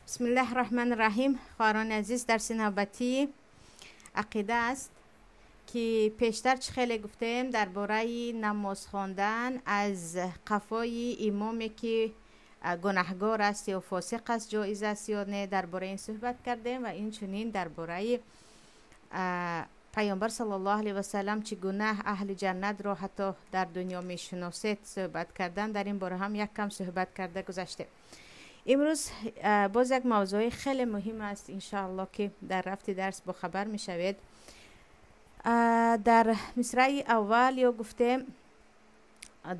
بسم الله الرحمن الرحیم. خواهران عزیز، درس نوبتی عقیده است که پیشتر چه خیلی گفتیم درباره نماز خواندن از قفای امامی که گناهگار است یا فاسق است جایز است یا نه، درباره این صحبت کردیم و این چنین درباره پیامبر صلی الله علیه و سلم چگونه اهل جنت را حتی در دنیا میشناسید صحبت کردن، در این باره هم یک کم صحبت کرده گذشته. امروز باز یک موضوع خیلی مهم است، انشاءالله که در رفت درس با خبر میشوید. در مصرع اول یا گفتیم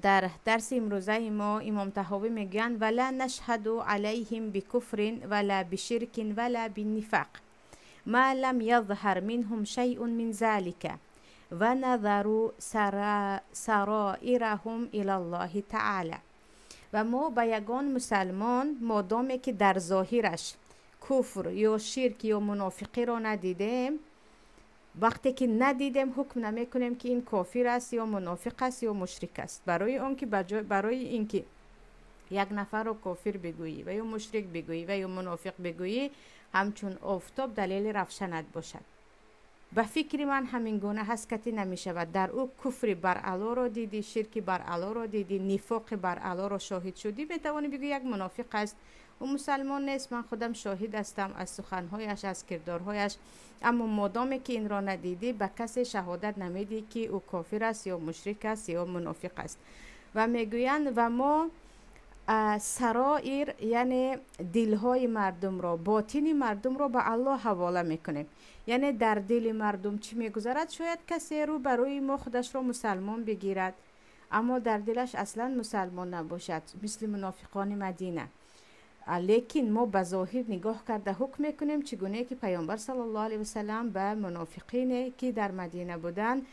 در درس امروزه ما امام طحاوی میگویند ولا نشهد علیهم بکفر ولا بشرک ولا بالنفاق ما لم يظهر منهم شيء من ذلك ونظروا سرائرهم الى الله تعالی. و ما به یگان مسلمان مادامی که در ظاهرش کفر یا شرک یا منافقی را ندیدیم، وقتی که ندیدیم حکم نمیکنیم که این کافر است یا منافق است یا مشرک است. برای آنکه برای اینکه یک نفر را کافر بگویی و یا مشرک بگویی و یا منافق بگویی، همچون آفتاب دلیل روشنت باشد. به فکر من همین گونه هست نمی شود. در او کفر بر الله را دیدی، شرک بر الله را دیدی، نفاق بر الله را شاهد شدی، میتوانی بگویی یک منافق است، او مسلمان نیست، من خودم شاهد هستم از سخنهایش، از کردارهایش. اما مادامی که این را ندیدی به کسی شهادت نمیدی که او کافر است یا مشرک است یا منافق است. و میگویند و ما سرائر یعنی دلهای مردم را، باطن مردم را به الله حواله میکنیم. یعنی در دل مردم چی میگذرد، شاید کسی رو برای ما خودش را مسلمان بگیرد اما در دلش اصلا مسلمان نباشد، مثل منافقان مدینه. لیکن ما به ظاهر نگاه کرده حکم میکنیم، چگونه که پیامبر صلی الله علیه و سلم به منافقین که در مدینه بودند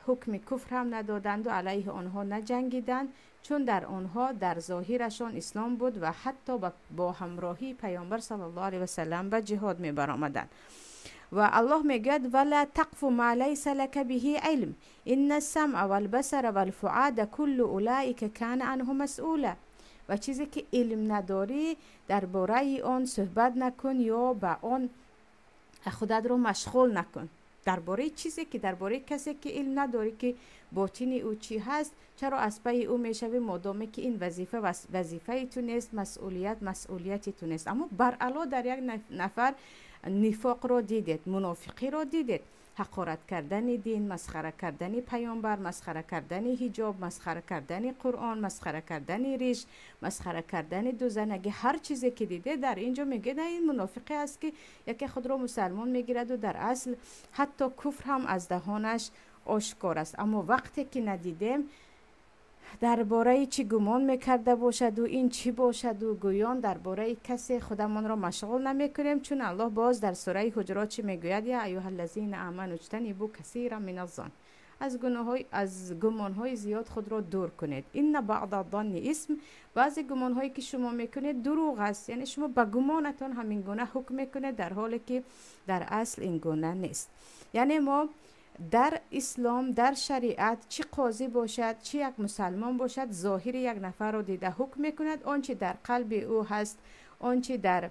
حکم کفر هم ندادند و علیه آنها نجنگیدند، چون در آنها در ظاهرشان اسلام بود و حتی با همراهی پیامبر صلی الله علیه و سلم به جهاد می برآمدند. و الله میگوید ولا تقف ما لیس لك به علم ان السمع والبصر والفؤاد كل اولئک کان عنه مسئولا. و چیزی که علم نداری درباره آن صحبت نکن یا به آن خودت رو مشغول نکن. درباره چیزی که درباره کسی که علم نداری که باطن او چی هست، چرا از پی او میشوی مادامی که این وظیفه وظیفه تو نیست، مسئولیت مسئولیت تو نیست. اما بر علا در یک نفر نفاق را دیدید، منافقی را دیدید، حقارت کردن دین، مسخره کردن پیامبر، مسخره کردن حجاب، مسخره کردن قرآن، مسخره کردن ریش، مسخره کردن دوزنگی، هر چیزی که دیده در اینجا میگه نه این منافقی است که یکی خود را مسلمان میگیرد و در اصل حتی کفر هم از دهانش آشکار است. اما وقتی که ندیدیم درباره چی گمان میکرده باشد و این چی باشد و گویان درباره کسی خودمان را مشغول نمیکنیم، چون الله باز در سوره حجرات چی میگوید؟ یا ایها الذین آمنوا اجتنبوا کثیرا من الظن، از گناه‌های از گمانهای زیاد خود را دور کنید. ان بعض الظن اثم، بعضی گمانهایی که شما میکنید دروغ است، یعنی شما به گمانتان همین گونه حکم میکنید در حالی که در اصل این گونه نیست. یعنی ما در اسلام در شریعت چی قاضی باشد چی یک مسلمان باشد، ظاهر یک نفر را دیده حکم میکند، آنچه در قلب او هست، آنچه در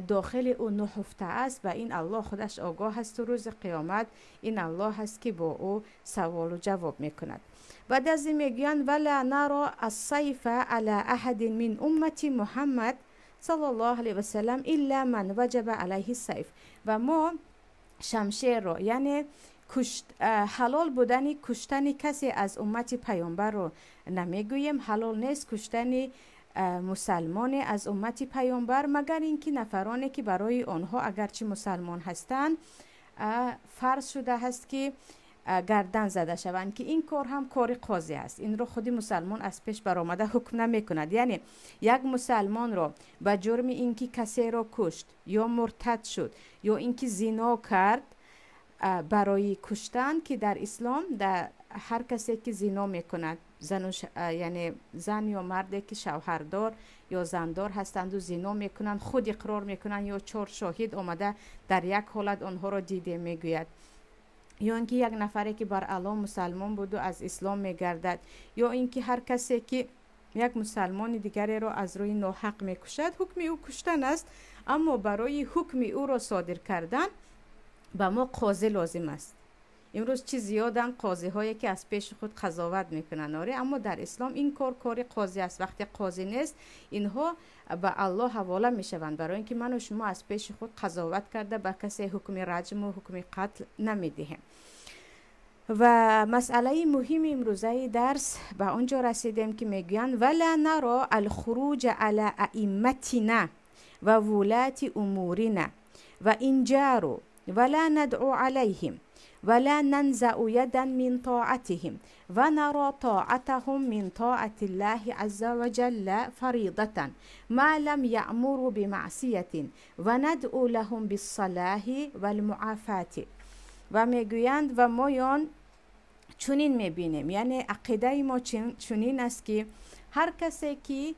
داخل او نهفته است و این الله خودش آگاه است و روز قیامت این الله هست که با او سوال و جواب میکند. بعد از این میگویند ولا نرى السیف علی احد من امت محمد صلی الله علیه و سلم الا من وجب علیه السیف. و ما شمشیر را، یعنی حلال بودن کشتن کسی از امت پیامبر رو نمیگوییم، حلال نیست کشتن مسلمان از امت پیامبر، مگر اینکه نفرانی که برای آنها اگرچه مسلمان هستند فرض شده است که گردن زده شوند، که این کار هم کار قاضی است. این رو خود مسلمان از پیش برآمده حکم نمی کند. یعنی یک مسلمان را به جرم اینکه کسی را کشت یا مرتد شد یا اینکه زنا کرد برای کشتن، که در اسلام در هر کسی که زنا میکند، زن یعنی زن یا مردی که شوهردار یا زندار هستند و زنا میکنند، خود اقرار میکنند یا 4 شاهد آمده در یک حالت آنها را دیده میگوید، یا اینکه یک نفری که بر الله مسلمان بود و از اسلام میگردد، یا اینکه هر کسی که як мусалмони дигареро аз рӯи ноҳақ мекушад, ҳукми ӯ куштан аст, аммо барои ҳукми ӯро содир кардан ба мо қозӣ лозим аст. Имрӯз чӣ зиёданд қозиҳое, ки аз пеши худ қазоват мекунанд, оре, аммо дар ислом ин кор кори қозӣ аст. Вақте қозӣ нест, инҳо ба Аллоҳ ҳавола мешаванд, барои ин ки ману шумо аз пеши худ қазоват карда ба касе ҳукми раҷму ҳукми қатл намедиҳем. Ва масъалаи муҳими имрӯзаи дарс ба он ҷо расидем, ки мегӯянд: ولا نرى الخروج على أئمتنا وولاة أمورنا وإن جاروا ولا ندعو عليهم ولا ننزع يدا من طاعتهم ونرى طاعتهم من طاعة الله عز وجل فريضة ما لم يأمروا بمعصية وندعو لهم بالصلاح والمعافاة. Ва мегӯянд: ва моён чунин мебинем, яъне ақидаи мо чунин аст, ки ҳар касе ки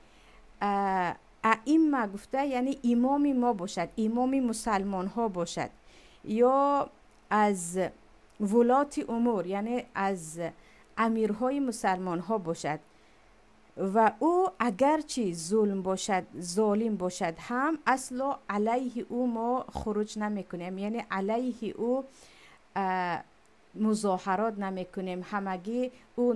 аимма гуфта, яъне имоми мо бошад, имоми мусалмонҳо бошад, ё аз вулоти умур, яъне аз амирҳои мусалмонҳо бошад, ва ӯ агарчи зулм бошад, золим бошад ҳам, асло алайҳи ӯ мо хуруҷ намекунем, яъне алайҳи ӯ музоҳарот намекунем, ҳамагӣ ӯ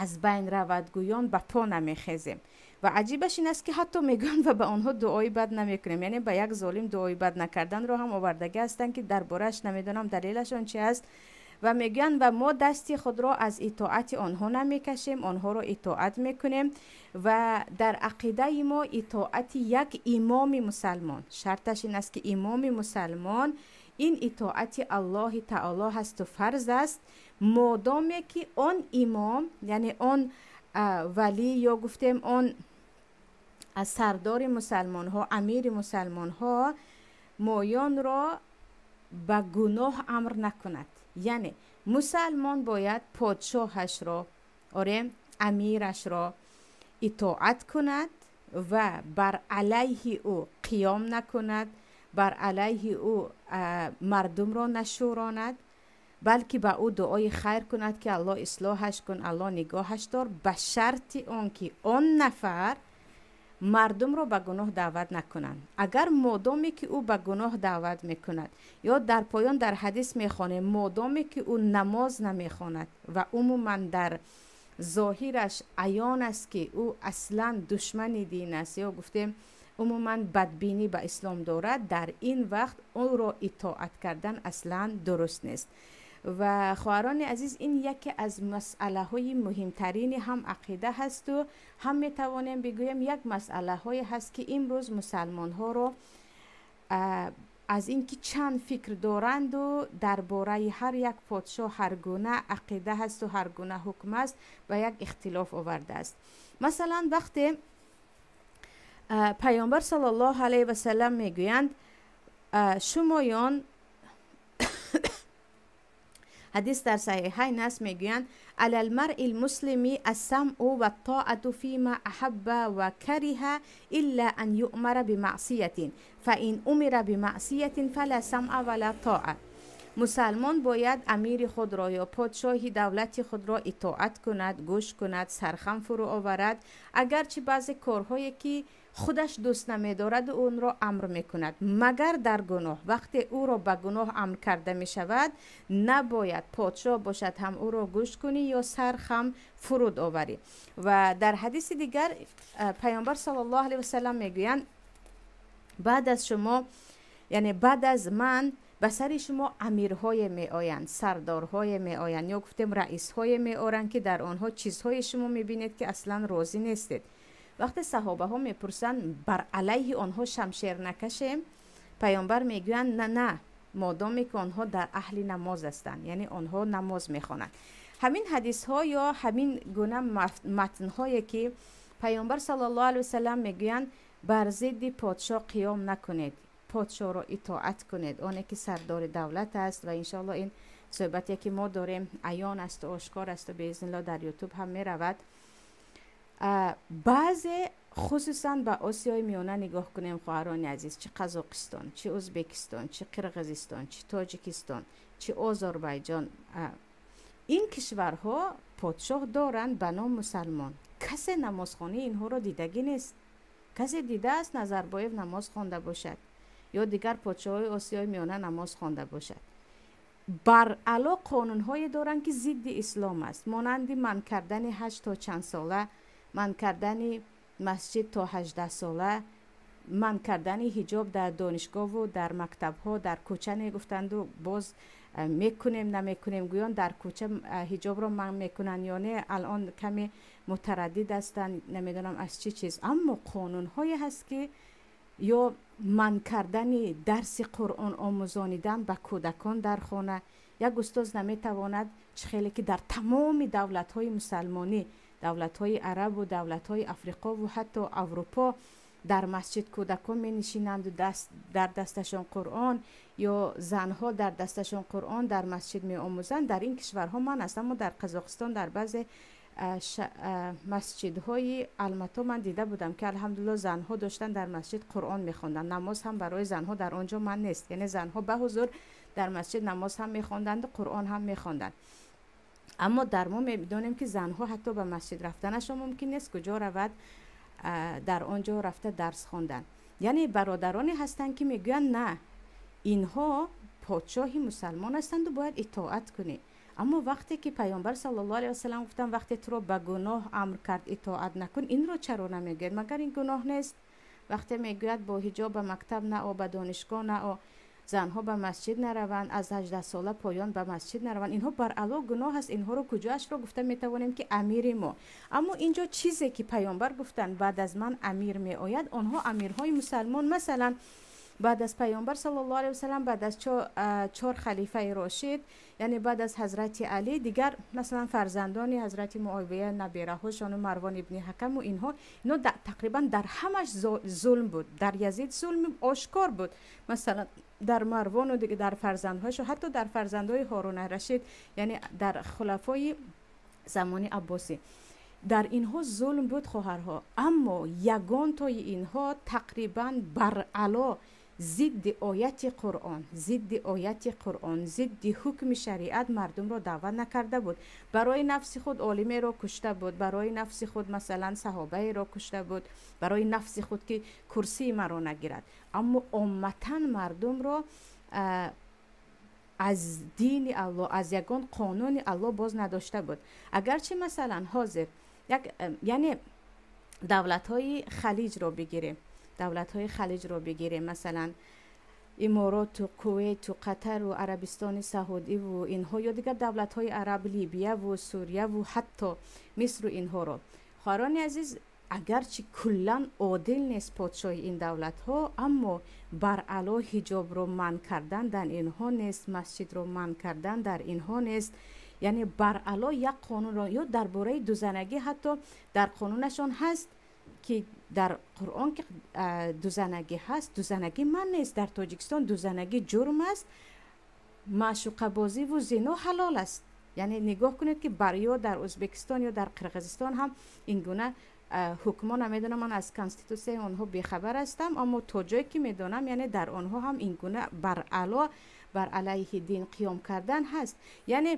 аз байн равад гӯён ба по намехезем. Ва аҷибаш ин аст, ки ҳатто мегӯянд, ва ба онҳо дуои бад намекунем, яъне ба як золим дуои бад накарданро ҳам овардагӣ ҳастанд, ки дар борааш намедонам далелашон чи аст. Ва мегӯянд: ва мо дасти худро аз итоати онҳо намекашем, онҳоро итоат мекунем. Ва дар ақидаи мо итоати як имоми мусалмон, шарташ ин аст, ки имоми мусалмон, ин итоати Аллоҳи таоло ҳасту фарз аст, модоме ки он имом, яъне он валӣ ё гуфтем он сардори мусалмонҳо, амири мусалмонҳо моёнро ба гуноҳ амр накунад. Яъне мусалмон бояд подшоҳашро, оре, амирашро итоат кунад ва бар алайҳи ӯ қиём накунад, бар алайҳи ӯ мардумро нашӯронад, балки ба ӯ дуои хайр кунад, ки Аллоҳ ислоҳаш кун, Аллоҳ нигоҳаш дор, ба шарти он ки он нафар мардумро ба гуноҳ даъват накунанд. Агар модоме ки ӯ ба гуноҳ даъват мекунад, ё дар поён дар ҳадис мехонем, модоме ки ӯ намоз намехонад ва умуман дар зоҳираш аён аст, ки ӯ аслан душмани дин аст, ё гуфтем умуман бадбинӣ ба ислом дорад, дар ин вақт ӯро итоат кардан аслан дуруст нест. Ва хоҳарони азиз, ин яке аз масъалаҳои муҳимтарини ҳам ақида ҳасту ҳам метавонем бигӯем як масъалаҳое ҳаст, ки имрӯз мусалмонҳоро аз ин ки чанд фикр доранду дар бораи ҳар як подшоҳ ҳар гуна ақида ҳасту ҳар гуна ҳукм аст, ба як ихтилоф овардааст. Масалан, вақте Паёмбар саллаллоҳу алайҳи васалам мегӯянд шумоён, ҳадис дар Саҳиҳайн аст, мегӯянд: على المرء المسلم السمع والطاعة فيما أحب وكره إلا أن يؤمر بمعصية فإن أمر بمعصية فلا سمع ولا طاعة. Мусалмон бояд амири худро ё подшоҳи давлати худро итоат кунад, гӯш кунад, сархам фурӯ оварад, агарчи баъзе корҳое ки худаш дӯст намедораду онро амр мекунад, магар дар гуноҳ. Вақте ӯро ба гуноҳ амр карда мешавад, набояд подшоҳ бошад ҳам ӯро гӯш кунӣ ё сархам фуруд оварӣ. Ва дар ҳадиси дигар Паёмбар саллаллоҳу алайҳи васалам мегӯянд: баъд аз шумо, яъне баъд аз ман, ба сари шумо амирҳое меоянд, сардорҳое меоянд, ё гуфтем раисҳое меоранд, ки дар онҳо чизҳое шумо мебинед, ки аслан розӣ нестед. Вақте саҳобаҳо мепурсанд: бар алайҳи онҳо шамшер накашем? Паёмбар мегӯянд: на, на, модоме ки онҳо дар аҳли намоз ҳастанд, яъне онҳо намоз мехонанд. Ҳамин ҳадисҳо ё ҳамин гуна матнҳое ки Паёмбар саллаллоҳу алайҳи васалам мегӯянд: бар зидди подшоҳ қиём накунед, подшоҳро итоат кунед, оне ки сардори давлат аст. Ва иншоалло ин суҳбате ки мо дорем аён асту ошкор асту беизнилло дар Ютуб ҳам меравад. Баъзе, хусусан ба Осиёи Миёна нигоҳ кунем, хоҳарони азиз, чӣ Қазоқистон, чӣ Ӯзбекистон, чӣ Қирғизистон, чӣ Тоҷикистон, чӣ Озарбайҷон, ин кишварҳо подшоҳ доранд ба ном мусалмон. Касе намозхонии инҳоро дидагӣ нест. Касе дидааст Назарбоев намоз хонда бошад ё дигар подшоҳои Осиёи Миёна намоз хонда бошад? Баръало қонунҳое доранд, ки зидди ислом аст, монанди манъ кардани ҳаҷ то чанд сола, манъ кардани масҷид то 18 сола, манъ кардани ҳиҷоб дар донишгоҳу дар мактабҳо. Дар кӯча мегуфтанду боз мекунем, намекунем гӯён, дар кӯча ҳиҷобро манъ мекунанд ё не, алон каме мутараддид ҳастанд, намедонам аз чӣ чиз. Аммо қонунҳое ҳаст, ки ё манъ кардани дарси Қуръон омӯзонидан ба кӯдакон дар хона. Як устоз наметавонад, чӣ хеле ки дар тамоми давлатҳои мусалмонӣ, давлатҳои арабу давлатҳои африқову ҳатто Аврупо, дар масҷид кӯдакон менишинанду даст дар дасташон Қуръон ё занҳо дар дасташон Қуръон дар масҷид меомӯзанд, дар ин кишварҳо манъ аст. Аммо дар Қазоқистон, дар баъзе масҷидҳои Алмато ман дида будам, ки, алҳамдулилло, занҳо доштанд дар масҷид Қуръон мехонданд. Намоз ҳам барои занҳо дар он ҷо манъ нест, яъне занҳо ба ҳузур дар масҷид намоз ҳам мехонданду Қуръон ҳам мехонданд. Аммо дар мо медонем, ки занҳо ҳатто ба масҷид рафтанашон мумкин нест, куҷо равад дар он ҷо рафта дарс хондан. Яъне бародароне ҳастанд, ки мегӯянд: на, инҳо подшоҳи мусалмон ҳастанду бояд итоат кунӣ. Аммо вақте ки Паёмбар саллаллоҳу алайҳи васалам гуфтанд: вақте туро ба гуноҳ амр кард, итоат накун, инро чаро намегӯяд? Магар ин гуноҳ нест? Вақте мегӯяд: бо ҳиҷоб ба мактаб нао, ба донишгоҳ нао, занҳо ба масҷид нараванд, аз 18 сола поён ба масҷид нараванд, инҳо баръало гуноҳ аст. Инҳоро куҷоашро гуфта метавонем, ки амири мо? Аммо инҷо чизе ки Паёмбар гуфтанд: баъд аз ман амир меояд, онҳо амирҳои мусалмон, масалан, баъд аз Паёмбар саллаллоҳу алайҳи васалам, баъд аз чор халифаи рошид, яъне баъд аз ҳазрати Алӣ, дигар масалан фарзандони ҳазрати Муовия, набераҳошону Марвон ибни Ҳакаму инҳо тақрибан дар ҳамаш зулм буд. Дар Язид зулм ошкор буд, масалан, дар Марвону дига дар фарзандҳояшо, ҳатто дар фарзандҳои Ҳорун Рашид, яъне дар хулафои замони Аббосӣ, дар инҳо зулм буд, хоҳарҳо. Аммо ягонтои инҳо тақрибан баръало зидди ояти Қуръон, зидди ояти Қуръон, зидди ҳукми шариат мардумро даъват накарда буд. Барои нафси худ олимеро кушта буд, барои нафси худ, масалан, саҳобаеро кушта буд, барои нафси худ, ки курсии маро нагирад. Аммо омматан мардумро аз дини Аллоҳ, аз ягон қонуни Аллоҳ боз надошта буд. Агарчи, масалан, ҳозир як, яъне давлатҳои Халиҷро бигирем, давлатҳои Халиҷро бигирем, масалан, Имороту Кувейту Қатару Арабистони Саудиву инҳо ё дигар давлатҳои араб, Либияву Сурияву ҳатто Мисру инҳоро, хоҳарони азиз, агарчи куллан одил нест подшоҳи ин давлатҳо, аммо баръало ҳиҷобро манъ кардан дар инҳо нест, масҷидро манъ кардан дар инҳо нест. Яъне баръало як қонунро ё дар бораи дузанагӣ ҳатто дар қонунашон ҳаст, ки дар Қуръон ки дузанагӣ ҳаст, дузанагӣ манъ нест. Дар Тоҷикистон дузанагӣ ҷурм аст, маъшуқабозиву зино ҳалол аст. Яъне нигоҳ кунед, ки бар ё дар Ӯзбекистон ё дар Қирғизистон ҳам ин гуна ҳукмҳо, намедонам, ман аз конститутсияи онҳо бехабар ҳастам, аммо то ҷое ки медонам, яъне дар онҳо ҳам ин гуна баръало бар алайҳи дин қиём кардан ҳаст. Яъне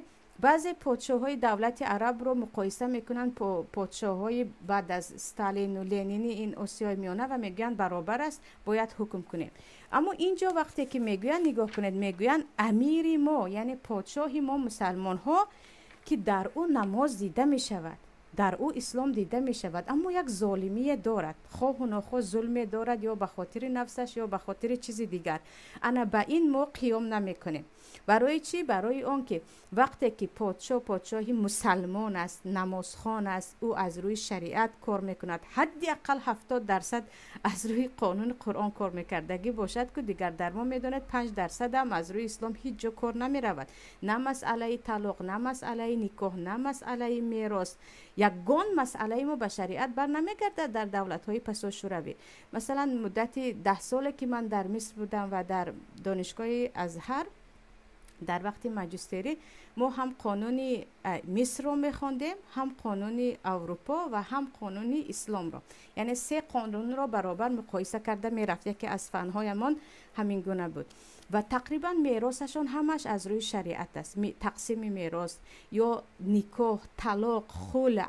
баъзе подшоҳҳои давлати арабро муқоиса мекунанд подшоҳҳои баъд аз Сталину Ленини ин Осиёи Миёна ва мегӯянд: баробар аст, бояд ҳукм кунем. Аммо ин ҷо вақте ки мегӯянд, нигоҳ кунед, мегӯянд: амири мо, яъне подшоҳи мо мусалмонҳо, ки дар ӯ намоз дида мешавад, дар ӯ ислом дида мешавад, аммо як золимие дорад, хоҳу нохоҳ зулме дорад, ё ба хотири нафсаш, ё ба хотири чизи дигар, ана ба ин мо қиём намекунем. Барои чӣ? Барои он ки вақте ки подшоҳ подшоҳи мусалмон аст, намозхон аст, ӯ аз рӯи шариат кор мекунад, ҳадди ақал 70% аз рӯи қонуни Қуръон кор мекардагӣ бошад, ку дигар дар мо медонед, 5% ам аз рӯи ислом ҳеҷ ҷо кор намеравад: на масъалаи талоқ, на масъалаи никоҳ, на масъалаи мерос, ягон масъалаи мо ба шариат бар намегардад. Дар давлатҳои пасошӯравӣ, масалан, муддати 10 соле ки ман дар Миср будам ва дар донишгоҳи Азҳар дар вақти маҷистерӣ, мо ҳам қонуни Мисрро мехондем, ҳам қонуни Аврупо ва ҳам қонуни исломро, яъне се қонунро баробар муқоиса карда мерафт. Яке аз фанҳоямон ҳамин гуна буд ва тақрибан меросашон ҳамаш аз рӯи шариат аст: тақсими мерос ё никоҳ, талоқ, хулъ.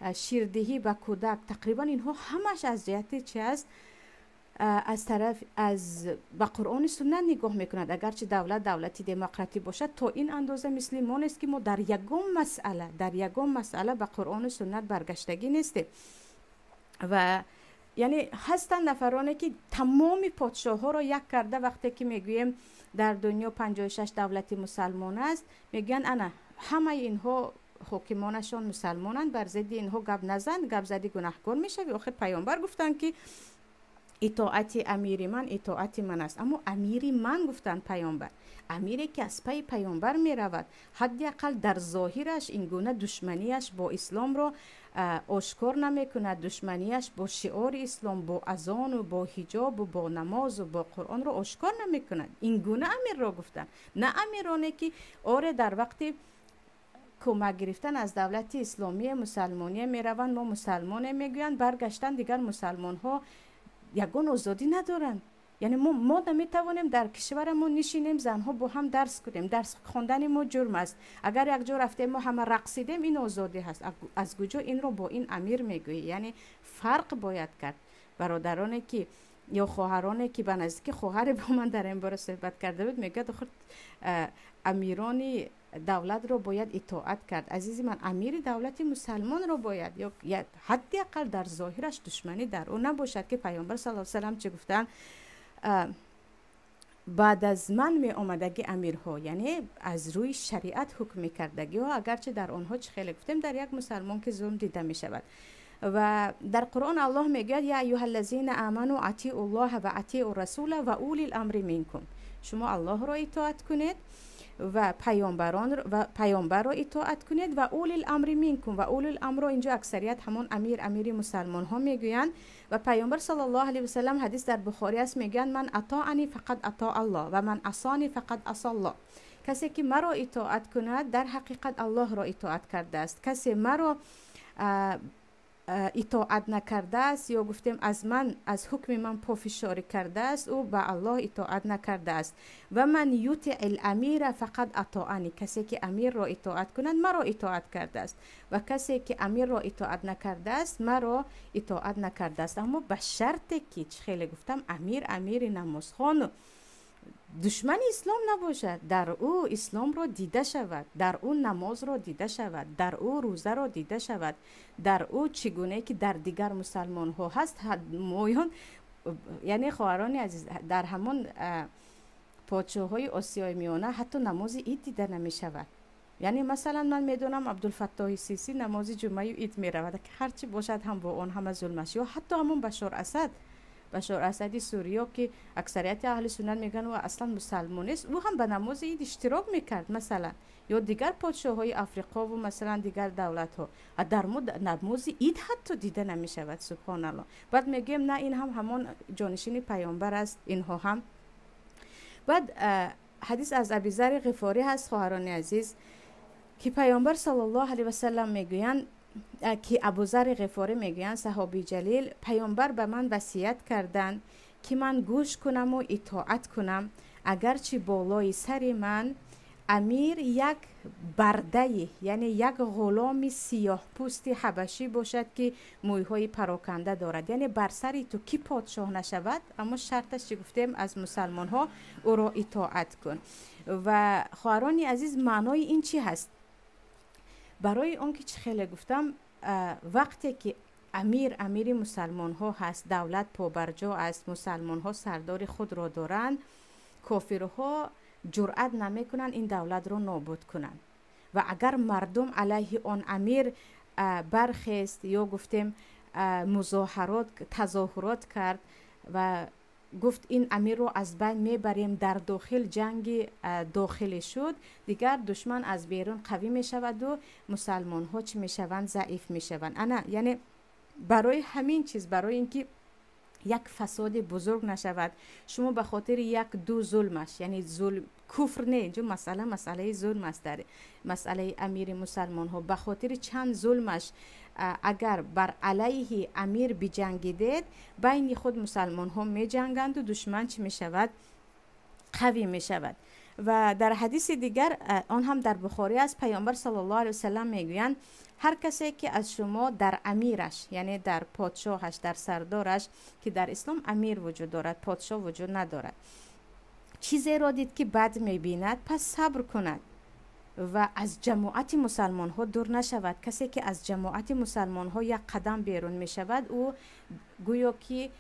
Ширдиҳӣ ба кӯдак, тақрибан инҳо ҳамаш аз ҷиҳати чи аст, аз тараф аз ба Қуръони суннат нигоҳ мекунад. Агарчи давлат давлати демократӣ бошад, то ин андоза мисли мо нест, ки мо дар ягон масъала ба Қуръону суннат баргаштагӣ нестем. Ва яъне ҳастанд нафароне, ки тамоми подшоҳҳоро як карда, вақте ки мегӯем дар дунё 56 давлати мусалмон аст, мегӯянд: ана ҳамаи инҳо ҳокимонашон мусалмонанд, бар зидди инҳо гап назан, гап задӣ, гунаҳкор мешавӣ. Охир паёмбар гуфтанд, ки итоати амири ман итоати ман аст. Аммо амири ман гуфтанд паёмбар, амире ки аз пайи паёмбар меравад, ҳадди ақал дар зоҳираш ин гуна душманияш бо исломро ошкор намекунад, душманияш бо шиори ислом, бо азону бо ҳиҷобу бо намозу бо Қуръонро ошкор намекунад. Ин гуна амирро гуфтанд, на амироне ки оре дар вақти кӯмак гирифтан аз давлати исломии мусалмония мераванд, мо мусалмоне мегӯянд, баргаштан, дигар мусалмонҳо ягон озодӣ надоранд. Яъне мо наметавонем дар кишварамон нишинем, занҳо бо ҳам дарс кунем, дарс хондани мо ҷурм аст. Агар якҷо рафтем, мо ҳама рақсидем, ин озодӣ ҳаст. Аз куҷо инро бо ин амир мегӯӣ? Яъне фарқ бояд кард. Бародароне ки ё хоҳароне ки ба наздики хоҳаре бо ман дар ин бора суҳбат карда буд, мегӯяд: охир амирони давлатро бояд итоат кард. Азизи ман, амири давлати мусалмонро бояд ё ҳадди ақал дар зоҳираш душманӣ дар ӯ набошад, ки паёмбар сал салам чӣ гуфтанд? Баъд аз ман меомадаги амирҳо, яъне аз рӯи шариат ҳукм мекардагиҳо, агарчи дар онҳо, чӣ хеле гуфтем, дар як мусалмон ки зулм дида мешавад. Ва дар Қуръон Аллоҳ мегӯяд: يا أيها الذين آمنوا أطيعوا الله وأطيعوا الرسول وأولي الأمر منكم. Шумо Аллоҳро итоат кунед ва паёмбарон ва паёмбарро итоат кунед ва أولي الأمر منكم. Ва أولي الأمر ро инҷо аксарият ҳамон амир, амири мусалмонҳо мегӯянд. Ва паёмбар صلى الله عليه وسلم, ҳадис дар Бухорӣ аст, мегӯянд: من أطاعني فقد أطاع الله ومن عصاني فقد عصى الله. Касе ки маро итоат кунад, дар ҳақиқат Аллоҳро итоат кардааст. Касе маро итоат накардааст ё гуфтем аз ман, аз ҳукми ман пофишорӣ кардааст, ӯ ба Аллоҳ итоат накардааст. ومن يطع الأمير فقد أطاعني. Касе ки амирро итоат кунад, маро итоат кардааст ва касе ки амирро итоат накардааст, маро итоат накардааст. Аммо ба шарте ки, чӣ хеле гуфтам, амир амири намозхону душмани ислом набошад, дар ӯ исломро дида шавад, дар ӯ намозро дида шавад, дар ӯ рӯзаро дида шавад, дар ӯ чӣ гунае ки дар дигар мусалмонҳо ҳаст. Моён, яъне хоҳарони азиз, дар ҳамон подшоҳҳои Осиёи Миёна ҳатто намози ид дида намешавад. Яъне масалан ман медонам, Абдулфаттоҳи Сисӣ намози ҷумъаю ид меравад, ҳарчи бошад ҳам бо он ҳама зулмаш. Ё ҳатто ҳамон Башор Асад, Башор Асади Суриё, ки аксарияти аҳли суннат мегӯянд, ӯ аслан мусалмон нест, ӯ ҳам ба намози ид иштирок мекард масалан. Ё дигар подшоҳҳои Африқову масалан дигар давлатҳо. Дар мо намози ид ҳатто дида намешавад, субҳоналло. Баъд мегӯем: на, ин ҳам ҳамон ҷонишини паёмбар аст, инҳо ҳам. Баъд ҳадис аз Абизари Ғифорӣ ҳаст, хоҳарони азиз, ки паёмбар صلى الله عليه وسلم мегӯянд, ки Абузари Ғифорӣ мегӯянд, саҳобии ҷалил: паёмбар ба ман васият карданд, ки ман гӯш кунаму итоат кунам, агарчи болои сари ман амир як бардаи, яъне як ғуломи сиёҳпӯсти ҳабашӣ бошад, ки мӯйҳои пароканда дорад. Яъне бар сари ту кӣ подшоҳ нашавад, аммо шарташ чӣ гуфтем? Аз мусалмонҳо, ӯро итоат кун. Ва хоҳарони азиз, маънои ин чӣ ҳаст? Барои он ки, чӣ хеле гуфтам, вақте ки амир амири мусалмонҳо ҳаст, давлат побарҷо аст, мусалмонҳо сардори худро доранд, кофирҳо ҷуръат намекунанд ин давлатро нобуд кунанд. Ва агар мардум алайҳи он амир бархест ё гуфтем музоҳарот, тазоҳурот кард ва гуфт: ин амирро аз байн мебарем, дар дохил ҷанги дохилӣ шуд, дигар душман аз берун қавӣ мешаваду мусалмонҳо чӣ мешаванд? Заиф мешаванд. Ана яъне барои ҳамин чиз, барои ин ки як фасоди бузург нашавад, шумо ба хотири як ду зулмаш, яъне зулм, куфр не, инҷо масъала масъалаи зулм аст, дар масъалаи амири мусалмонҳо, ба хотири чанд зулмаш агар бар алайҳи амир биҷангидед, байни худ мусалмонҳо меҷанганду душман чӣ мешавад? Қавӣ мешавад. Ва дар ҳадиси дигар, он ҳам дар Бухорӣ аст, Паёмбар саллаллоҳу алайҳи васаллам мегӯянд: ҳар касе ки аз шумо дар амираш, яъне дар подшоҳаш, дар сардораш, ки дар ислом амир вуҷуд дорад, подшоҳ вуҷуд надорад, чизеро дид ки бад мебинад, пас сабр кунад ва аз ҷамоати мусалмонҳо дур нашавад. Касе ки аз ҷамоати мусалмонҳо як қадам берун мешавад, ӯ гӯё ки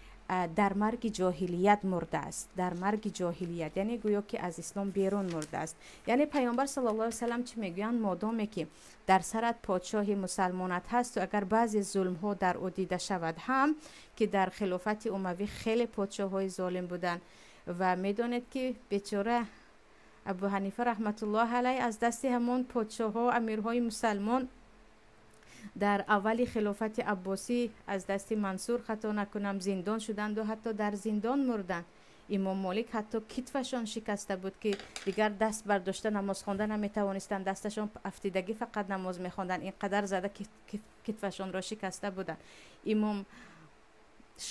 дар марги ҷоҳилият мурдааст, дар марги ҷоҳилият, яъне гӯё ки аз ислом берун мурдааст. Яъне Паёмбар саллаллоҳу алайҳи васаллам чӣ мегӯянд? Модоме ки дар сарат подшоҳи мусалмонат ҳаст, агар баъзе зулмҳо дар ӯ дида шавад ҳам, ки дар хилофати умавӣ хеле подшоҳҳои золим буданд, ва медонед ки бечора Абу Ҳанифа раҳматуллоҳ алайҳ аз дасти ҳамон подшоҳҳо, амирҳои мусалмон дар аввали хилофати аббосӣ аз дасти Мансур, хато накунам, зиндон шуданд ва ҳатто дар зиндон мурданд. Имом Молик ҳатто китфашон шикаста буд, ки дигар даст бардошта намоз хонда наметавонистанд, дасташон афтидагӣ фақат намоз мехонданд, ин қадар зада китфашонро шикаста буданд. Имом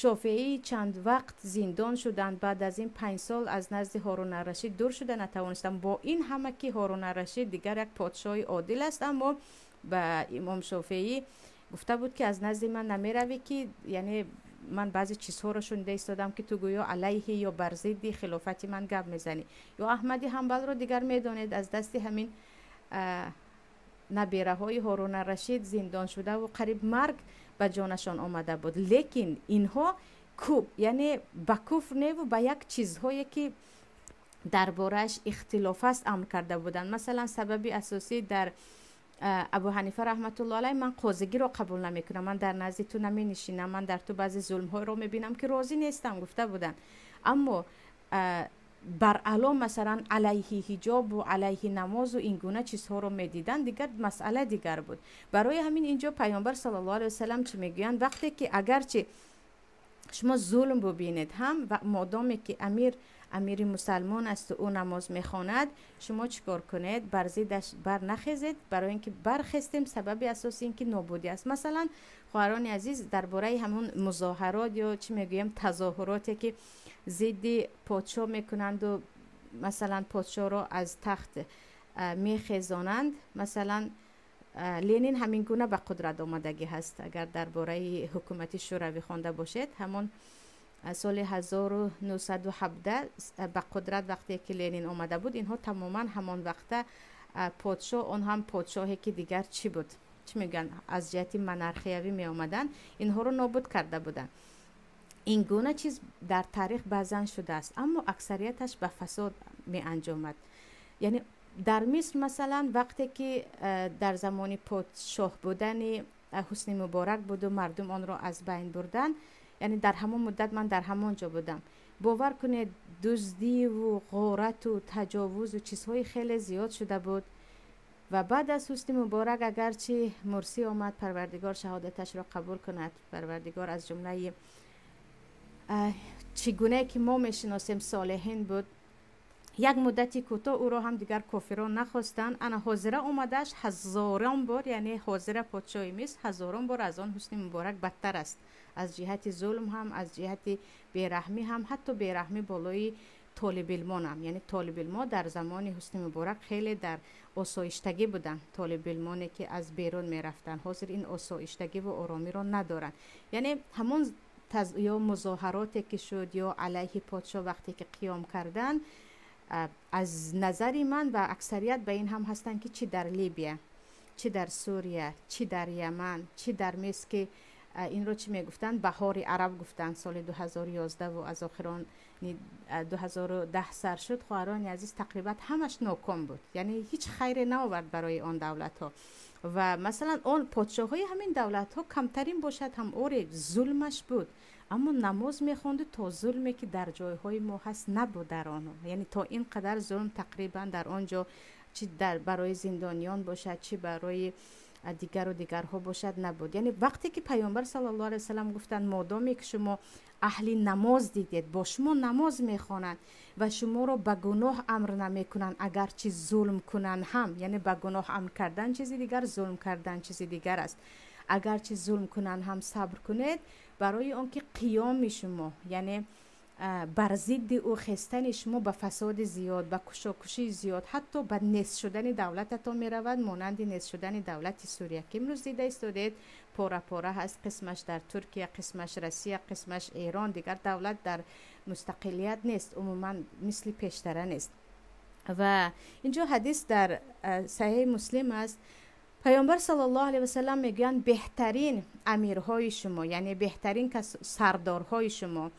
Шофеӣ чанд вақт зиндон шуданд, баъд аз ин 5 сол аз назди Ҳорун ар-Рашид дур шуда натавонистанд. Бо ин ҳама ки Ҳорун ар-Рашид дигар як подшоҳи одил аст, аммо ба имом Шофеӣ гуфта буд ки аз назди ман намеравӣ, ки яъне ман баъзе чизҳоро шунида истодам, ки ту гӯё алайҳи ё бар зидди хилофати ман гап мезанӣ. Ё Аҳмади Ҳанбалро дигар медонед, аз дасти ҳамин набераҳои Ҳорун ар-Рашид зиндон шуда ва қариб марг ба ҷонашон омада буд. Лекин инҳо яъне ба куфр неву ба як чизҳое ки дар борааш ихтилоф аст амр карда буданд. Масалан, сабаби асосӣ дар Абу Ҳанифа раҳматуллоҳ алайҳ: ман қозигиро қабул намекунам, ман дар назди ту наменишинам, ман дар ту баъзе зулмҳоеро мебинам ки розӣ нестам, гуфта буданд. Аммо баръало масалан алайҳи ҳиҷобу алайҳи намозу ин гуна чизҳоро медиданд, дигар масъала дигар буд. Барои ҳамин инҷо Паёмбар саллаллоҳу алайҳи васаллам чӣ мегӯянд? Вақте ки агарчи шумо зулм бубинед ҳам, ва модоме ки амир амири мусалмон аст, ӯ намоз мехонад, шумо чӣ кор кунед? Бар зиддаш барнахезед, барои ин ки бархестем, сабаби асоси ин ки нобудӣ аст. Масалан, хоҳарони азиз, дар бораи ҳамон музоҳарот ё чӣ мегӯем, тазоҳуроте ки зидди подшоҳ мекунанду масалан подшоҳро аз тахт мехезонанд, масалан Ленин ҳамин гуна ба қудрат омадагӣ ҳаст. Агар дар бораи ҳукумати Шӯравӣ хонда бошед, ҳамон соли 1917 ба қудрат вақте ки Ленин омада буд, инҳо тамоман ҳамон вақта подшоҳ, он ҳам подшоҳе ки дигар чӣ буд, чӣ мегӯянд, аз ҷиҳати монархиявӣ меомаданд, инҳоро нобуд карда буданд. Ин гуна чиз дар таърих баъзан шудааст, аммо аксарияташ ба фасод меанҷомад. Яъне дар Миср масалан, вақте ки дар замони подшоҳ будани Ҳусни Муборак буду мардум онро аз байн бурданд, яъне дар ҳамон муддат ман дар ҳамон ҷо будам, бовар кунед, дуздиву ғорату таҷовузу чизҳои хеле зиёд шуда буд. Ва баъд аз Ҳусни Муборак агарчи Мурсӣ омад, Парвардигор шаҳодаташро қабул кунад, Парвардигор, аз ҷумлаи чӣ гунае ки мо мешиносем солеҳин буд, як муддати кӯтоҳ ӯро ҳам дигар кофирон нахостанд. Ана ҳозира омадааш ҳазорон бор, яъне ҳозира подшоҳи Миср ҳазорон бор аз он Ҳусни Муборак бадтар аст, аз ҷиҳати зулм ҳам, аз ҷиҳати бераҳмӣ ҳам, ҳатто бераҳмӣ болои толибилмон ҳам. Яъне толибилмо дар замони Ҳусни Муборак хеле дар осоиштагӣ буданд, толибилмоне ки аз берун мерафтанд. Ҳозир ин осоиштагиву оромиро надоранд. Яъне ҳамон ё музоҳароте ки шуд ё алайҳи подшоҳ вақте ки қиём карданд, аз назари ман ва аксарият ба ин ҳам ҳастанд, ки чӣ дар Либия, чӣ дар Сурия, чӣ дар Яман, чӣ дар Миср, ки инро чӣ мегуфтанд, баҳори араб гуфтанд, соли 2011 аз охирони 2010 сар шуд, хоҳарони азиз, тақрибан ҳамаш ноком буд, яъне ҳеҷ хайре наовард барои он давлатҳо. Ва масалан он подшоҳҳои ҳамин давлатҳо камтарин бошад ҳам, оре, зулмаш буд, аммо намоз мехонду, то зулме ки дар ҷойҳои мо ҳаст набуд дар онҳо. Яъне то ин қадар зулм тақрибан дар он ҷо, чӣ дар барои зиндониён бошад, чӣ барои дигару дигарҳо бошад, набуд. Яъне вақте ки Паёмбар саллаллоҳу алайҳи васаллам гуфтанд: модоме ки шумо аҳли намоз дидед, бо шумо намоз мехонанд ва шуморо ба гуноҳ амр намекунанд, агарчи зулм кунанд ҳам, яъне ба гуноҳ амр кардан чизи дигар, зулм кардан чизи дигар аст, агарчи зулм кунанд ҳам сабр кунед, барои он ки қиёми шумо, яъне Бар зидди ӯ хестани шумо ба фасоди зиёд, ба кушокушии зиёд, ҳатто ба нест шудани давлататон меравад, монанди нест шудани давлати Сурия, ки имрӯз дида истодед, пора пора ҳаст, қисмаш дар Туркия, қисмаш Россия, қисмаш Эрон, дигар давлат дар мустақилият нест, умуман мисли пештара нест. Ва инҷо ҳадис дар Саҳеҳи Муслим аст. Паёмбар саллаллоҳу алайҳи васаллам мегӯянд: беҳтарин амирҳои шумо, яъне беҳтарин сардорҳои шумо,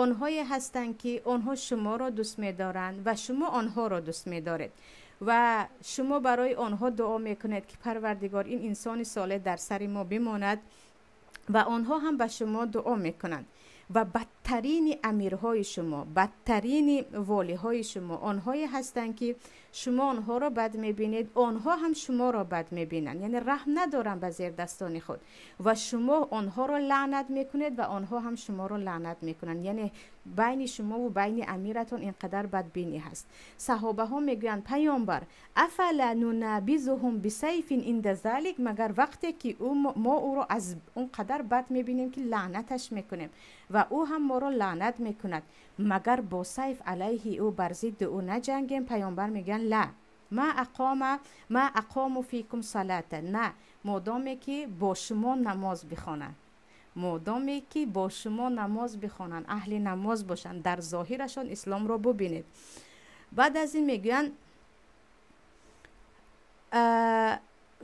онҳое ҳастанд, ки онҳо шуморо дӯст медоранд ва шумо онҳоро дӯст медоред ва шумо барои онҳо дуо мекунед, ки Парвардигор, ин инсони солеҳ дар сари мо бимонад, ва онҳо ҳам ба шумо дуо мекунанд. Ва бадтарини амирҳои шумо, бадтарини волиҳои шумо онҳое ҳастанд, ки шумо онҳоро бад мебинед, онҳо ҳам шуморо бад мебинанд, яъне раҳм надоранд ба зердастони худ, ва шумо онҳоро лаънат мекунед ва онҳо ҳам шуморо лаънат мекунанд. Яъне байни шумо ва байни амиратон инқадар бадбинӣ ҳаст. Саҳобаҳо мегӯянд: паёмбар, афала нунабизуҳум бисайфин инда залик? Магар вақте ки мо ӯро аз он қадар бад мебинем, ки лаънаташ мекунем ва ӯ ҳам моро лаънат мекунад, магар бо сайф алайҳи ӯ, бар зидди ӯ наҷангем? Паёмбар мегӯянд: ла, ма ақома ма ақому фикум салата, на, модоме ки бо шумо намоз бихонанд, модоме ки бо шумо намоз бихонанд, аҳли намоз бошанд, дар зоҳирашон исломро бубинед. Баъд аз ин мегӯянд: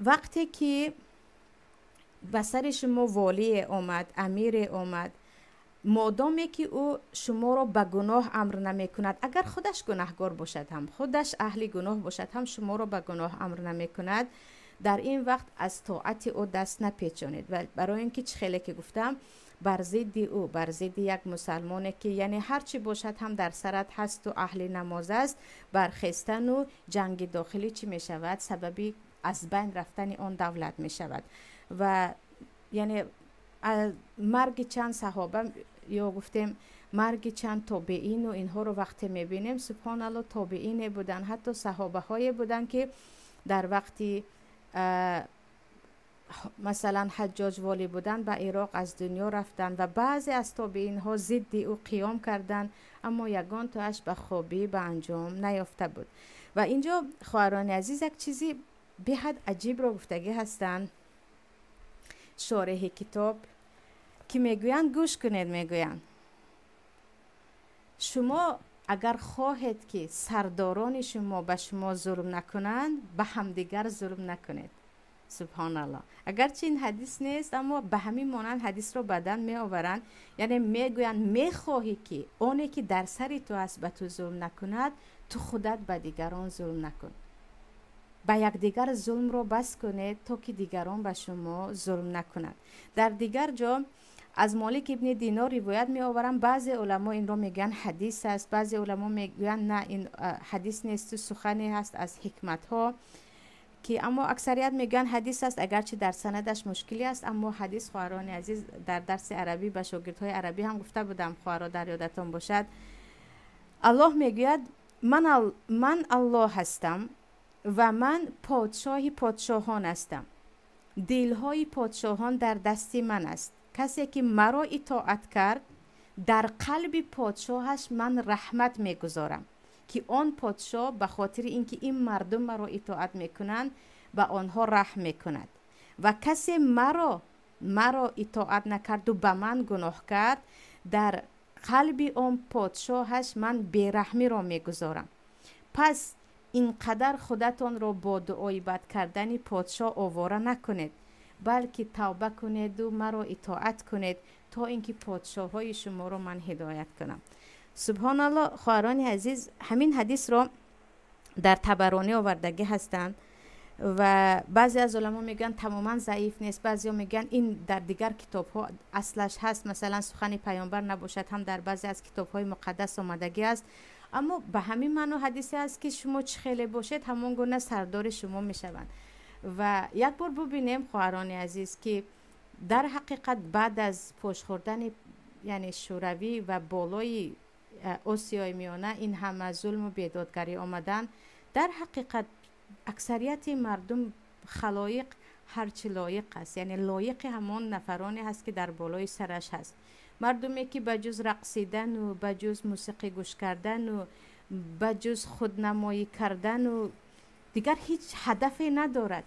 вақте ки ба сари шумо волие омад, амире омад, модоме ки ӯ шуморо ба гуноҳ амр намекунад, агар худаш гунаҳгор бошад ҳам, худаш аҳли гуноҳ бошад ҳам, шуморо ба гуноҳ амр намекунад, дар ин вақт аз тоати ӯ даст напечонед. Барои ин ки чӣ хеле ки гуфтам, бар зидди ӯ, бар зидди як мусалмоне, ки яъне ҳар чӣ бошад ҳам дар сарат ҳасту аҳли намоз аст, бархестану ҷанги дохилӣ чӣ мешавад? Сабаби аз байн рафтани он давлат мешавад. Ва яъне марги чанд саҳоба ё гуфтем марги чанд тобеину инҳоро вақте мебинем, субҳоналло, тобеине буданд, ҳатто саҳобаҳое буданд, ки дар вақти масалан Ҳаҷҷоҷ волӣ буданд, ба Ироқ аз дунё рафтанд ва баъзе аз тобеинҳо зидди ӯ қиём карданд, аммо ягон тоаш ба хобӣ ба анҷом наёфта буд. Ва инҷо, хоҳарони азиз, як чизи беҳад аҷибро гуфтагӣ ҳастанд шореҳи китоб, ки мегӯянд, гӯш кунед, мегӯянд: шумо агар хоҳед, ки сардорони шумо ба шумо зулм накунанд, ба ҳамдигар зулм накунед. Субҳоналло, агарчи ин ҳадис нест, аммо ба ҳамин монанд ҳадисро баъдан меоваранд. Яъне мегӯянд: мехоҳӣ, ки оне ки дар сари ту аст, ба ту зулм накунад, ту худат ба дигарон зулм накун. Ба якдигар зулмро бас кунед, то ки дигарон ба шумо зулм накунанд. Дар дигар ҷо аз Молик ибни Динор ривоят меоварам. Баъзе уламо инро мегӯянд ҳадис аст, баъзе уламо мегӯянд на, ин ҳадис несту сухане ҳаст аз ҳикматҳо, ки аммо аксарият мегӯянд ҳадис аст, агарчи дар санадаш мушкилӣ аст, аммо ҳадис. Хоҳарони азиз, дар дарси арабӣ ба шогирдҳои арабӣ ҳам гуфта будам, хоҳаро, дар ёдатон бошад, Аллоҳ мегӯяд: ман Аллоҳ ҳастам ва ман подшоҳи подшоҳон ҳастам, дилҳои подшоҳон дар дасти ман аст. Касе ки маро итоат кард, дар қалби подшоҳаш ман раҳмат мегузорам, ки он подшоҳ ба хотири ин ки ин мардум маро итоат мекунанд, ба онҳо раҳм мекунад. Ва касе маро итоат накарду ба ман гуноҳ кард, дар қалби он подшоҳаш ман бераҳмиро мегузорам. Пас ин қадар худатонро бо дуои бад кардани подшоҳ овора накунед, балки тавба кунеду маро итоат кунед, то ин ки подшоҳҳои шуморо ман ҳидоят кунам. Субҳоналло, хоҳарони азиз, ҳамин ҳадисро дар Табаронӣ овардагӣ ҳастанд ва баъзе аз уламо мегӯянд тамоман заиф нест, баъзеҳо мегӯянд ин дар дигар китобҳо аслаш ҳаст, масалан сухани паёмбар набошад ҳам, дар баъзе аз китобҳои муқаддас омадагӣ аст. Аммо ба ҳамин маъно ҳадисе аст, ки шумо чӣ хеле бошед, ҳамон гуна сардори шумо мешаванд. Ва як бор бубинем, хоҳарони азиз, ки дар ҳақиқат баъд аз пош хӯрдани яъне Шӯравӣ ва болои Осиёи Миёна ин ҳама зулму бедодгарӣ омадан, дар ҳақиқат аксарияти мардум, халоиқ ҳарчи лоиқ аст, яъне лоиқи ҳамон нафароне ҳаст, ки дар болои сараш ҳаст. Мардуме ки ба ҷуз рақсидану ба ҷуз мусиқӣ гӯш кардану ба ҷуз худнамоӣ кардану дигар ҳеҷ ҳадафе надорад.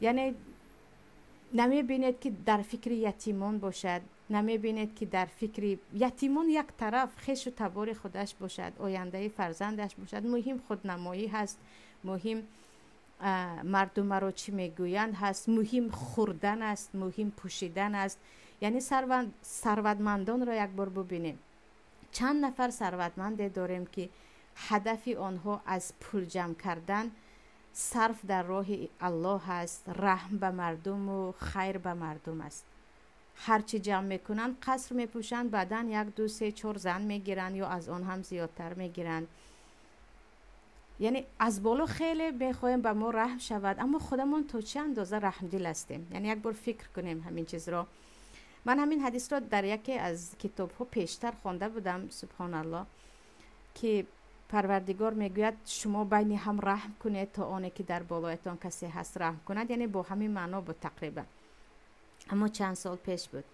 Яъне намебинед, ки дар фикри ятимон бошад, намебинед, ки дар фикри ятимон як тараф, хешу табори худаш бошад, ояндаи фарзандаш бошад. Муҳим худнамоӣ ҳаст, муҳим мардум маро чӣ мегӯянд ҳаст, муҳим хӯрдан аст, муҳим пӯшидан аст. Яъне сарватмандонро як бор бубинем. Чанд нафар сарватманде дорем, ки ҳадафи онҳо аз пул ҷамъ кардан сарф дар роҳи Аллоҳ аст, раҳм ба мардуму хайр ба мардум аст? Ҳарчи ҷамъ мекунанд, қаср мепӯшанд, баъдан як, ду, се, чор зан мегиранд ё аз он ҳам зиёдтар мегиранд. Яъне аз боло хеле мехоҳем ба мо раҳм шавад, аммо худамон то чӣ андоза раҳмдил ҳастем? Яъне як бор фикр кунем ҳамин чизро. Ман ҳамин ҳадисро дар яке аз китобҳо пештар хонда будам, субҳоналлоҳ, ки Парвардигор мегӯяд: шумо байни ҳам раҳм кунед, то оне ки дар болоятон касе ҳаст раҳм кунад. Яъне бо ҳамин маъно буд тақрибан, аммо чанд сол пеш буд.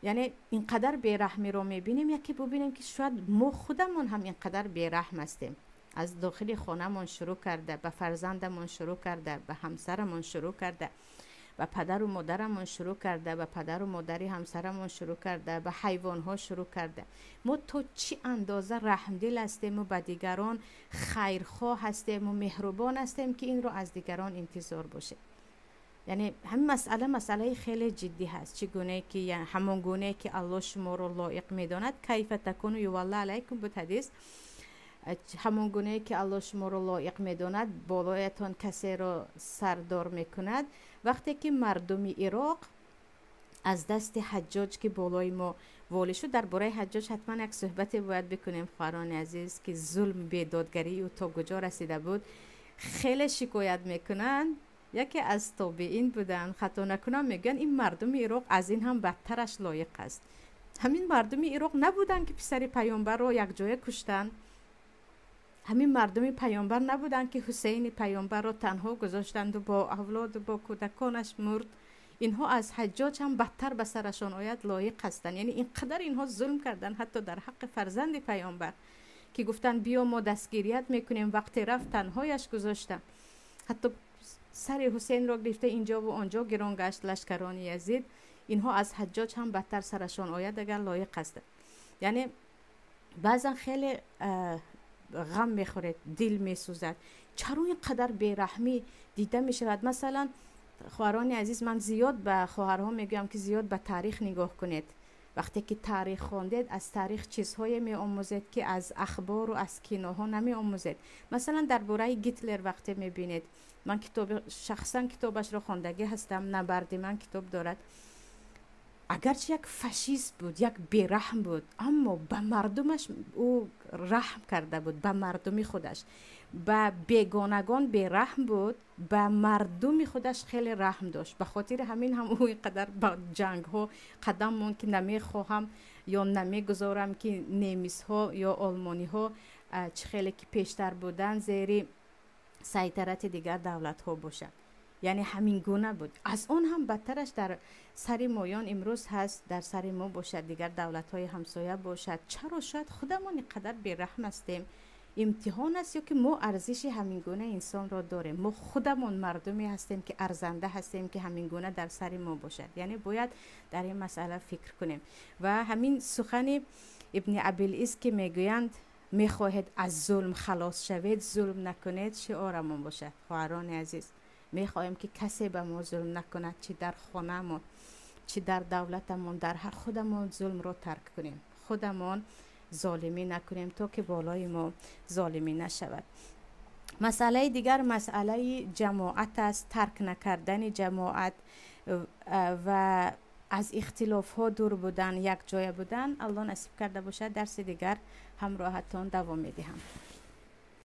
Яъне ин қадар бераҳмиро мебинем, яке бубинем, ки шояд мо худамон ҳам ин қадар бераҳм ҳастем, аз дохили хонамон шурӯъ карда, ба фарзандамон шурӯъ карда, ба ҳамсарамон шурӯъ карда, ба падару модарамон шурӯъ карда, ба падару модари ҳамсарамон шурӯъ карда, ба ҳайвонҳо шурӯъ карда. Мо то чӣ андоза раҳмдил ҳастему ба дигарон хайрхоҳ ҳастему меҳрубон ҳастем, ки инро аз дигарон интизор бошем? Яъне ҳамин масъала масъалаи хеле ҷиддӣ ҳаст. Чӣ гунае ки, ҳамон гунае ки Аллоҳ шуморо лоиқ медонад, كيف تكونوا يول عليكم буд ҳадис, ҳамон гунае ки Аллоҳ шуморо лоиқ медонад, болоятон касеро сардор мекунад. Вақте ки мардуми Ироқ аз дасти Ҳаҷҷоҷ, ки болои мо волӣ шуд, дар бораи Ҳаҷҷоҷ ҳатман як суҳбате бояд бикунем, хоҳарони азиз, ки зулм, бедодгарии ӯ то куҷо расида буд, хеле шикоят мекунанд. Яке аз тобеин буданд, хато накунам, мегӯянд: ин мардуми Ироқ аз ин ҳам бадтараш лоиқ аст. Ҳамин мардуми Ироқ набуданд, ки писари паёмбарро якҷоя куштанд? Ҳамин мардуми паёмбар набуданд, ки Ҳусейни паёмбарро танҳо гузоштанду бо авлоду бо кӯдаконаш мурд? Инҳо аз Ҳаҷҷоҷ ҳам бадтар ба сарашон ояд, лоиқ ҳастанд. Яъне ин қадар инҳо зулм карданд, ҳатто дар ҳаққи фарзанди паёмбар, ки гуфтанд: биё, мо дастгирият мекунем. Вақте рафт, танҳояш гузоштанд, ҳатто сари Ҳусейнро гирифта инҷову онҷо гирон гашт лашкарони Язид. Инҳо аз Ҳаҷҷоҷ ҳам бадтар сарашон ояд, агар лоиқ ҳастанд. Яъне баъзан хеле ғам мехӯред, дил месӯзад, чаро ин қадар бераҳмӣ дида мешавад? Масалан, хоҳарони азиз, ман зиёд ба хоҳарҳо мегӯям, ки зиёд ба таърих нигоҳ кунед. Вақте ки таърих хондед, аз таърих чизҳое меомӯзед, ки аз ахбору аз киноҳо намеомӯзед. Масалан, дар бораи Гитлер вақте мебинед, ман китоби шахсан китобашро хондагӣ ҳастам, «Набарди ман» китоб дорад. Агарчи як фашист буд, як бераҳм буд, аммо ба мардумаш ӯ раҳм карда буд, ба мардуми худаш. Ба бегонагон бераҳм буд, ба мардуми худаш хеле раҳм дошт. Ба хотири ҳамин ҳам ӯ ин қадар ба ҷангҳо қадам монд, ки намехоҳам ё намегузорам, ки немисҳо ё олмониҳо, чӣ хеле ки пештар буданд, зери сайтарати дигар давлатҳо бошанд. Яъне ҳамин гуна буд. Аз он ҳам бадтараш дар сари моён имрӯз ҳаст, дар сари мо бошад, дигар давлатҳои ҳамсоя бошад. Чаро шояд худамон ин қадар бераҳм ҳастем? Имтиҳон аст ё ки мо арзиши ҳамин гуна инсонро дорем? Мо худамон мардуме ҳастем, ки арзанда ҳастем, ки ҳамин гуна дар сари мо бошад? Яъне бояд дар ин масъала фикр кунем. Ва ҳамин сухани Ибни Абилиз, ки мегӯянд: мехоҳед аз зулм халос шавед, зулм накунед, шиорамон бошад. Хоҳарони азиз, мехоҳем, ки касе ба мо зулм накунад, чӣ дар хонаамон, чӣ дар давлатамон, дар ҳар, худамон зулмро тарк кунем, худамон золимӣ накунем, то ки болои мо золимӣ нашавад. Масъалаи дигар масъалаи ҷамоат аст, тарк накардани ҷамоат ва аз ихтилофҳо дур будан, якҷоя будан. Аллоҳ насиб карда бошад, дарси дигар ҳамроҳатон давом медиҳам.